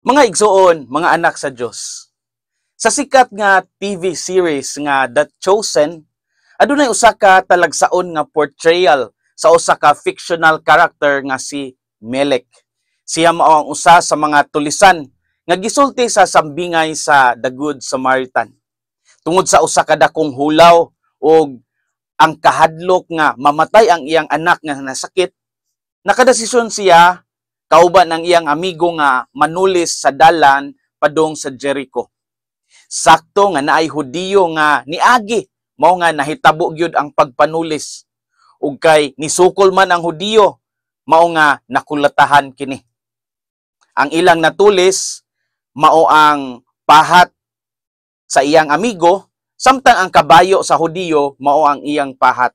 Mga igsuon, mga anak sa Dios. Sa sikat nga TV series nga The Chosen, adunay usa ka talagsaon nga portrayal sa usa ka fictional character nga si Melek. Siya mao ang usa sa mga tulisan nga gisulti sa sambingay sa The Good Samaritan. Tungod sa usa ka dakong hulaw ug ang kahadlok nga mamatay ang iyang anak nga nasakit, nakadesisyon siya kauban ang iyang amigo nga manulis sa dalan padung sa Jericho. Sakto nga naay Hudiyo nga niagi, mao nga nahitabo gyud ang pagpanulis. Ug kay nisukol man ang Hudiyo, mao nga nakulatahan kini. Ang ilang natulis mao ang pahat sa iyang amigo, samtang ang kabayo sa Hudiyo mao ang iyang pahat.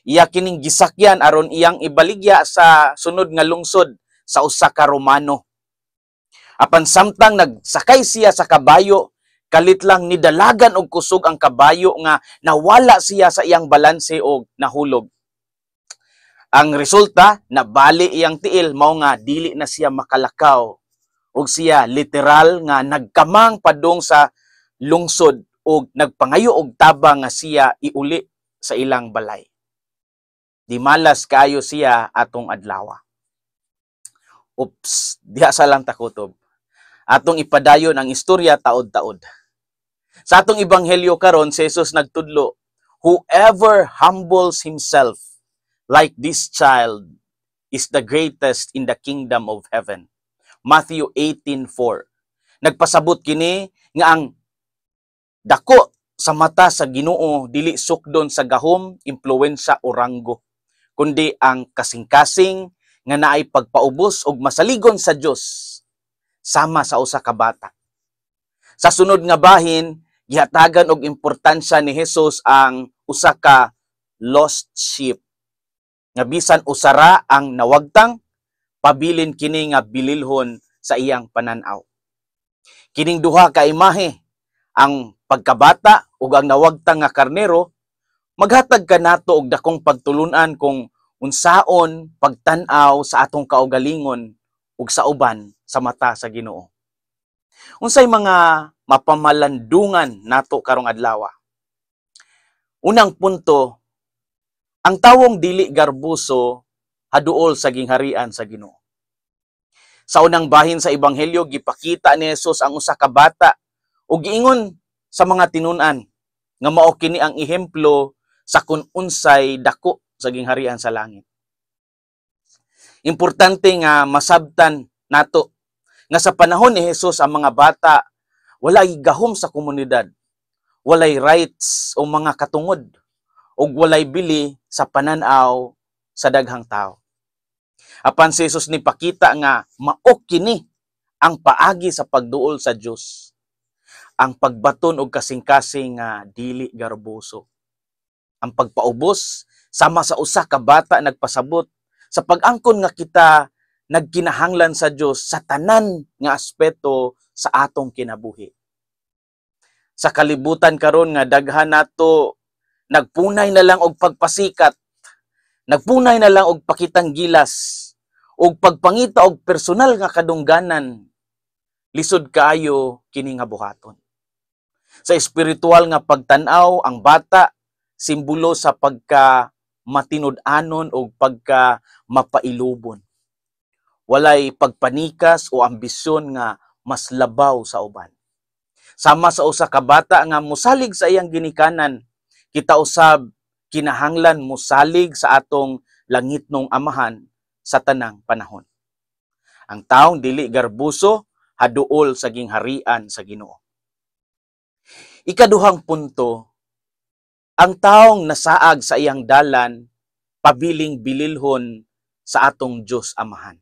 Iya kining gisakyan aron iyang ibaligya sa sunod nga lungsod sa usa ka Romano. Apan samtang nagsakay siya sa kabayo, kalit lang nidalagan og kusog ang kabayo nga nawala siya sa iyang balanse og nahulog. Ang resulta, nabali iyang tiil, mao nga dili na siya makalakaw. Og siya literal nga nagkamang padung sa lungsod og nagpangayo og tabang nga siya iuli sa ilang balay. Di malas kaayo siya atong adlaw. Oops, diha sa lang takutob. Atong ipadayon ang istorya taod-taod. Sa atong ebanghelyo karon, si Jesus nagtudlo, "Whoever humbles himself like this child is the greatest in the kingdom of heaven." Matthew 18:4. Nagpasabot kini nga ang dako sa mata sa Ginoo dili sukdon sa gahom, impluwensya o ranggo, kundi ang kasing-kasing nga naay pagpaubos og masaligon sa Dios sama sa usa ka bata. Sa sunod nga bahin, gihatagan og importansya ni Jesus ang usa ka lost sheep. Nga bisan usara ang nawagtang, pabilin kini nga bililhon sa iyang pananaw. Kining duha ka imahe, ang pagkabata ug ang nawagtang nga karnero, maghatag kanato og dakong pagtulunan kung unsaon pagtan-aw sa atong kaugalingon ug sa uban sa mata sa Ginoo. Unsay mga mapamalandungan nato karong adlaw? Unang punto, ang tawong dili garbuso haduol sa gingharian sa Ginoo. Sa unang bahin sa ebanghelyo, gipakita ni Jesus ang usa ka bata ug giingon sa mga tinun-an nga mao kini ang ehemplo sa kun unsay dako sa gingharian sa langit. Importante nga masabtan nato nga sa panahon ni Jesus, ang mga bata walay gahom sa komunidad, walay rights o mga katungod, ug walay bili sa pananaw sa daghang tao. Apan si Jesus nipakita nga mao kini ang paagi sa pagduol sa Dios. Ang pagbaton og kasing-kasing nga dili garboso. Ang pagpaubos sama sa usa ka bata nagpasabot sa pag-angkon nga kita nagkinahanglan sa Dios sa tanan nga aspeto sa atong kinabuhi. Sa kalibutan karon nga daghan nato nagpunay na lang og pagpasikat, nagpunay na lang og pakitang gilas, og pagpangita og personal nga kadungganan, lisod kaayo kini nga buhaton. Sa espiritual nga pagtan-aw, ang bata simbolo sa pagka matinud-anon o pagka mapailubon. Walay pagpanikas o ambisyon nga mas labaw sa uban. Sama sa usa ka bata nga mosalig sa iyang ginikanan, kita usab kinahanglan mosalig sa atong langitnong Amahan sa tanang panahon. Ang taong dili garbuso haduol sa gingharian sa Ginoo. Ikaduhang punto, ang taong nasaag sa iyang dalan pabiling bililhon sa atong Dios Amahan.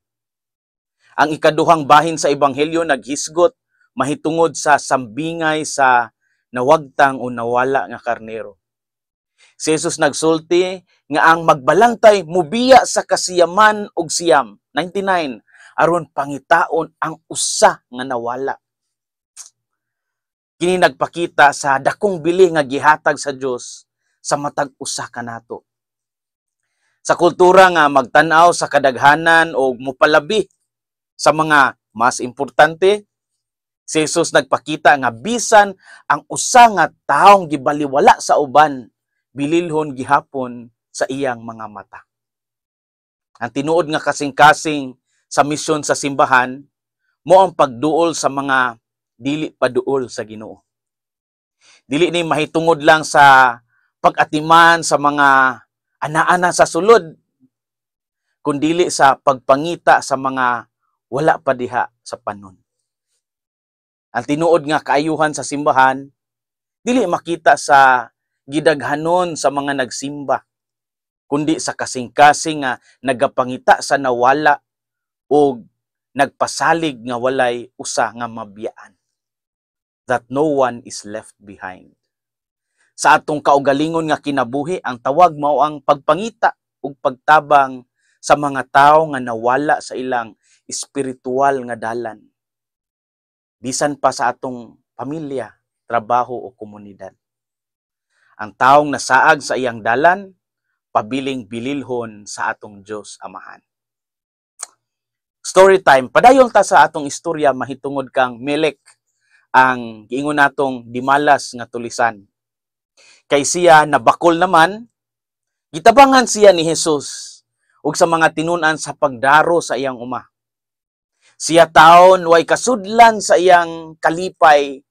Ang ikaduhang bahin sa ebanghelyo naghisgot mahitungod sa sambingay sa nawagtang o nawala nga karnero. Si Jesus nagsulti nga ang magbalantay mubiya sa kasiyaman og siyam, 99, aron pangitaon ang usa nga nawala. Kini nagpakita sa dakong bili nga gihatag sa Dios sa matag usa kanato. Sa kultura nga magtan-aw sa kadaghanan o mupalabi sa mga mas importante, Si Jesus nagpakita nga bisan ang usa nga taong gibaliwala sa uban, bililhon gihapon sa iyang mga mata. Ang tinuod nga kasing-kasing sa misyon sa simbahan mao ang pagduol sa mga dili paduol sa Ginoo. Dili ni mahitungod lang sa pag-atiman sa mga ana-ana sa sulod, kundili sa pagpangita sa mga wala pa diha sa panon. Ang tinuod nga kaayuhan sa simbahan dili makita sa gidaghanon sa mga nagsimba, kundi sa kasing-kasing nga nagapangita sa nawala o nagpasalig nga walay usa nga mabiyaan. That no one is left behind. Sa atong kaugalingon nga kinabuhi, ang tawag mao ang pagpangita ug pagtabang sa mga tawo nga nawala sa ilang espiritual nga dalan, bisan pa sa atong pamilya, trabaho o komunidad. Ang taong nasaag sa iyang dalan, pabiling bililhon sa atong Dios Amahan. Story time. Padayon ta sa atong istorya mahitungod kang Melek, ang giingon natong dimalas nga tulisan. Kay siya nabakol naman, gitabangan siya ni Jesus ug sa mga tinun-an sa pagdaro sa iyang uma. Siya taon way kasudlan sa iyang kalipay,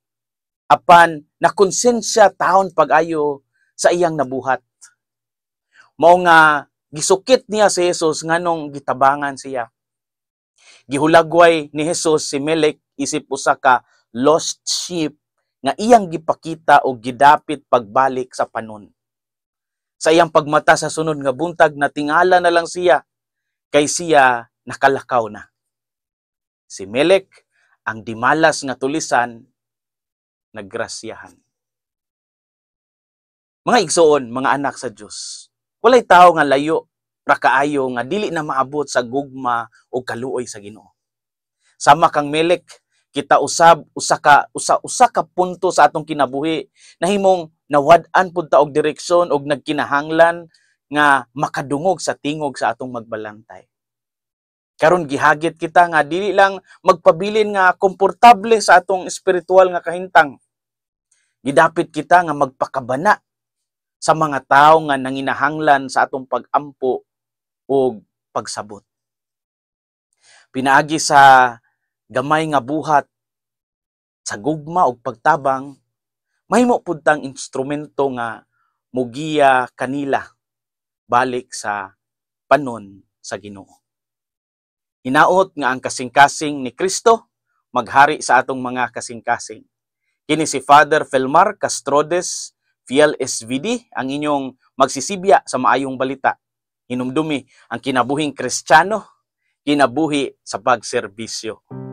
apan nakonsensya taon pag-ayo sa iyang nabuhat. Mao nga gisukit niya si Jesus nganong gitabangan siya. Gihulagway ni Jesus si Melek isip usa ka lost sheep nga iyang gipakita og gidapit pagbalik sa panon. Sa iyang pagmata sa sunod nga buntag, natingala na lang siya kay siya nakalakaw na. Si Melek, ang dimalas nga tulisan, nagrasyahan. Mga igsoon, mga anak sa Dios, walay tao nga layo ra kaayo nga dili na maabot sa gugma o kaluoy sa Ginoo. Sama kang Melek, kita usab usa ka punto sa atong kinabuhi nahimong nawad-an pud ta og direksyon og nagkinahanglan nga makadungog sa tingog sa atong magbalantay. Karon gihagit kita nga dili lang magpabilin nga komportable sa atong espiritual nga kahintang. Gidapit kita nga magpakabana sa mga tawo nga nanginahanglan sa atong pag-ampo o pagsabot. Pinaagi sa gamay nga buhat sa gugma ug pagtabang, mahimo pud tang instrumento nga mugiya kanila balik sa panon sa Ginoo. Hinaot nga ang kasing-kasing ni Kristo maghari sa atong mga kasing-kasing. Kini si Father Felmar Castrodes, Fiel SVD, ang inyong magsisibya sa maayong balita. Hinumdumi ang kinabuhing Kristiyano, kinabuhi sa pagserbisyo.